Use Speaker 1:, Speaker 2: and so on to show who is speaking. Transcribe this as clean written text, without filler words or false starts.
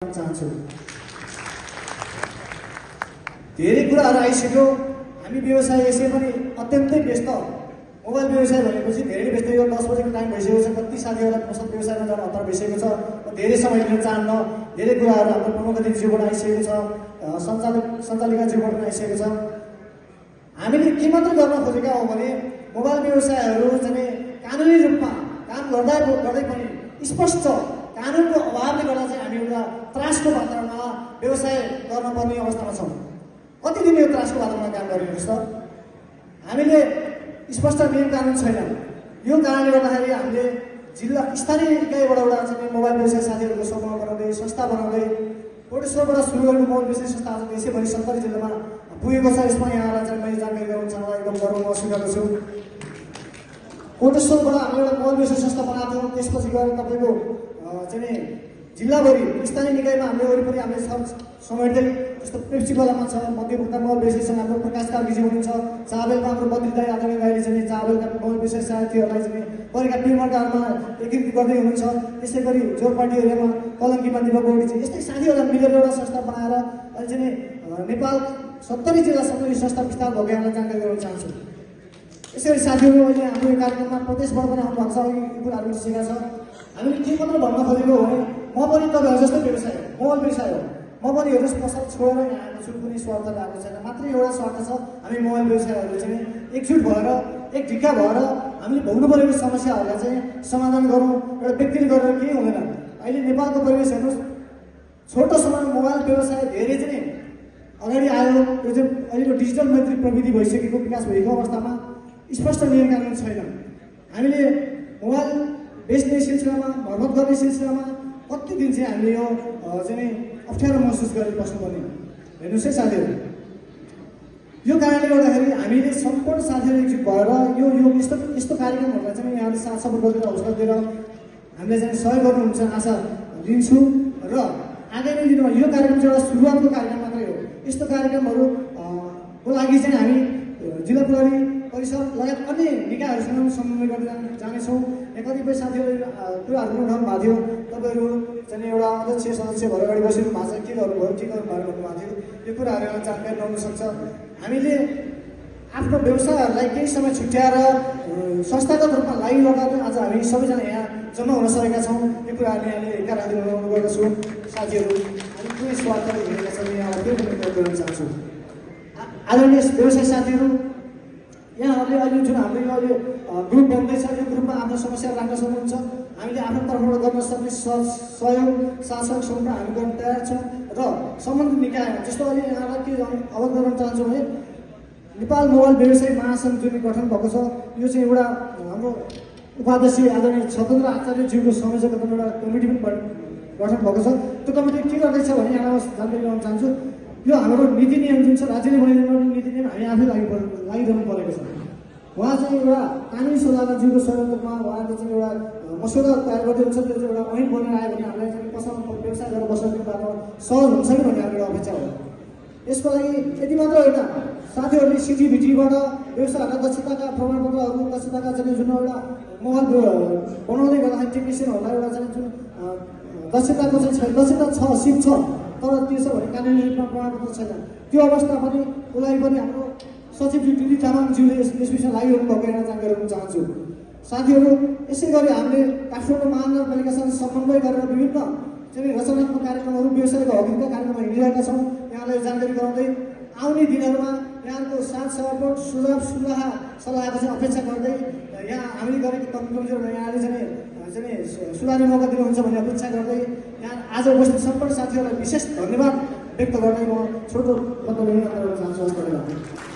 Speaker 1: राख्न चाहन्छु। धेरै कुराहरू आइसक्यो। हामी व्यवसाय यसै पनि अत्यन्तै व्यस्त। मोबाइल व्यवसाय भनेपछि धेरै व्यस्त। यो 10 बजेको टाइम भइसकेको छ। कति साथीहरूलाई पसल व्यवसायमा जान हतार भइसकेको छ। धेरै समय लिन चाहन्न। धेरै कुराहरू हाम्रो प्रमुख अतिथिज्यूबाट आइसकेको छ, सञ्चालिकाज्यूबाट पनि आइसकेको छ। हामीले के मात्र गर्न खोजेका हौँ भने मोबाइल व्यवसायहरू चाहिँ कानुनी रूपमा काम गर्दै पनि स्पष्ट कानुनको अभावले गर्दा चाहिँ हामी एउटा त्रासको वातावरणमा व्यवसाय गर्नुपर्ने अवस्थामा छौँ। कति दिन यो त्रासको वातावरणमा काम गरिरहेको छ? हामीले स्पष्ट नियम कानुन छैन। यो कारणले गर्दाखेरि हामीले जिल्ला स्थानीय इकाइबाट एउटा चाहिँ मोबाइल व्यवसाय साथीहरूको समूह बनाउँदै संस्था बनाउँदै कोटेश्वरबाट सुरु गरेको मोबाइल व्यवसाय संस्था आज देशैभरि 70 जिल्लामा पुगेको छ। यसमा यहाँलाई चाहिँ मैले जानकारी गराउन चाहँदा एकदम गर्व महसुस गरेको छु। कोटेश्वरबाट हामीले एउटा मोबाइल व्यवसाय संस्था बनाएको थियौँ। त्यसपछि गएर तपाईँको चाहिँ जिल्लाभरि स्थानीय निकायमा हामीले वरिपरि हामीले समेट्दै जस्तो प्रेप्सिकलामा छ, मध्यपुरका मोबाइल व्यवसायसँग हाम्रो प्रकाश कार्कीजी हुनुहुन्छ। चाबेलमा हाम्रो बद्री दाई आदरणीय दाइले चाहिँ चाबेलका मोबाइल व्यवसाय साथीहरूलाई चाहिँ परेका निर्माणकारमा एकीकृत गर्दै हुनुहुन्छ। त्यसै गरी जोरपाटी एरियामा कलङ्कीमा दिपक गौडीजी यस्तै साथीहरूलाई मिलेर एउटा संस्था बनाएर अहिले चाहिँ नेपाल 70 जिल्लासम्म यो संस्था विस्तार भएको यहाँलाई जानकारी गराउन चाहन्छु। यसरी साथीहरू अहिले हाम्रो यो कार्यक्रममा प्रदेशबाट पनि आउनु भएको छ। अघि कुराहरू सिकेका छ। हामीले के मात्र भन्न खोजेको हो भने म पनि तपाईँहरू जस्तै व्यवसाय हो, मोबाइल व्यवसाय हो। म पनि हेर्नुहोस् पसल छोडेर यहाँ आएको छु, कुनै स्वार्थले आएको छैन। मात्रै एउटा स्वार्थ छ, हामी मोबाइल व्यवसायहरूले चाहिँ एकजुट भएर एक ढिक्का भएर हामीले भोग्नु परेको समस्याहरूलाई चाहिँ समाधान गरौँ। एउटा व्यक्तिले गरेर केही हुँदैन। अहिले नेपालको परिवेश हेर्नुहोस्, छोटो समयमा मोबाइल व्यवसाय धेरै चाहिँ अगाडि आयो। यो चाहिँ अहिलेको डिजिटल मैत्री प्रविधि भइसकेको विकास भएको अवस्थामा स्पष्ट नियम कानुन छैन। हामीले मोबाइल बेच्ने सिलसिलामा मर्मत गर्ने सिलसिलामा कति दिन चाहिँ हामीले यो चाहिँ अप्ठ्यारो महसुस गरेर बस्नुपर्ने। हेर्नुहोस् है साथीहरू, यो कारणले गर्दाखेरि हामीले सम्पूर्ण साथीहरू एकजुट भएर यो यस्तो कार्यक्रमहरूलाई चाहिँ यहाँले साथ सपोर्ट गरेर हौसला दिएर हामीले चाहिँ सहयोग गर्नुहुन्छ आशा दिन्छु। र आगामी दिनमा यो कार्यक्रम चाहिँ एउटा सुरुवातको कार्यक्रम मात्रै हो। यस्तो कार्यक्रमहरू को लागि चाहिँ हामी जिल्ला प्रहरी परिषद लगायत अन्य निकायहरूसँग समन्वय गर्दै जानेछौँ। यहाँ कतिपय साथीहरूले कुराहरू उठाउनु भएको थियो। तपाईँहरू चाहिँ एउटा अध्यक्ष सदस्य भएर अगाडि बसिनु भएको छ, के गर्नुभयो के गर्नु भएको भन्नुभएको थियो। यो कुराहरू जानकारी पाउन सक्छ। हामीले आफ्नो व्यवसायहरूलाई केही समय छुट्याएर संस्थागत रूपमा लागिरहँदा आज हामी सबैजना यहाँ जम्मा हुन सकेका छौँ। यो कुराहरूले यहाँले हिँडाराधि बनाउनु गएको छु। साथीहरू हामी कुनै स्वार्थले हिँडेका छौँ, यहाँलाई केही पनि प्रयोग गर्न चाहन्छु। आदरणीय व्यवसाय साथीहरू, यहाँहरूले अहिले जुन हाम्रो यो अहिले ग्रुप बन्दैछ, यो ग्रुपमा आफ्नो समस्या राख्न सक्नुहुन्छ। हामीले आफ्नो तर्फबाट गर्न सक्ने सहयोग साथसहयोग समूहमा हामी गर्न तयार छौँ। र सम्बन्धित निकाय जस्तो अहिले यहाँलाई के अवगत गराउन चाहन्छु भने नेपाल मोबाइल व्यवसाय महासङ्घ जुन गठन भएको छ, यो चाहिँ एउटा हाम्रो उपाध्यक्ष आदरणीय छतन्द्र आचार्यज्यूको संयोजकतामा एउटा कमिटी पनि गठन भएको छ। त्यो कमिटी के गर्दैछ भने यहाँलाई जानकारी गराउन चाहन्छु। यो हाम्रो नीति नियम जुन छ, राज्यले बनाइदिनु नीति नियम हामी आफै लागिरहनु परेको छ। उहाँ चाहिँ एउटा कानुनी सल्लाहकारज्यूको सहयोगमा उहाँले चाहिँ एउटा मसौदा तयार गर्दै हुन्छ। त्यो चाहिँ एउटा ऐन बनेर आयो भने हामीलाई चाहिँ पसलमा व्यवसाय गरेर बस्ने बाटो सहज हुन्छ कि भन्ने हाम्रो अपेक्षा हो। यसको लागि यति मात्र होइन, साथीहरूले सिटिभिटीबाट व्यवसायहरूका दक्षताका प्रमाणपत्रहरू, दक्षताका चाहिँ जुन एउटा मोबाइल बनाउँदै गर्दाखेरि टेक्निसियनहरूलाई एउटा चाहिँ जुन दक्षताको चाहिँ छैन, दक्षता छ, सिप छ, तर के छ भने कानुनी रूपमा प्रमाणपत्र छैन। त्यो अवस्था पनि उसलाई पनि हाम्रो सचिव दिदी तामाङज्यूले यस विषयमा लागिरहनु भएको यहाँ जानकारी गराउन चाहन्छु। साथीहरू, यसै गरी हामीले काठमाडौँ महानगरपालिकासँग समन्वय गरेर विभिन्न चाहिँ रचनात्मक कार्यक्रमहरू, व्यवसायको हकका कार्यक्रममा हिँडिरहेका छौँ। यहाँलाई जानकारी गराउँदै आउने दिनहरूमा यहाँको साथ सपोर्ट सुझाव सल्लाहको चाहिँ अपेक्षा गर्दै यहाँ हामीले गरेको कमजोरीमा यहाँले चाहिँ सुधार्ने मौका दिनुहुन्छ भन्ने अपेक्षा गर्दै यहाँ आज उपस्थित सम्पूर्ण साथीहरूलाई विशेष धन्यवाद व्यक्त गर्दै म छोटो वक्तव्य गर्न चाहन्छु।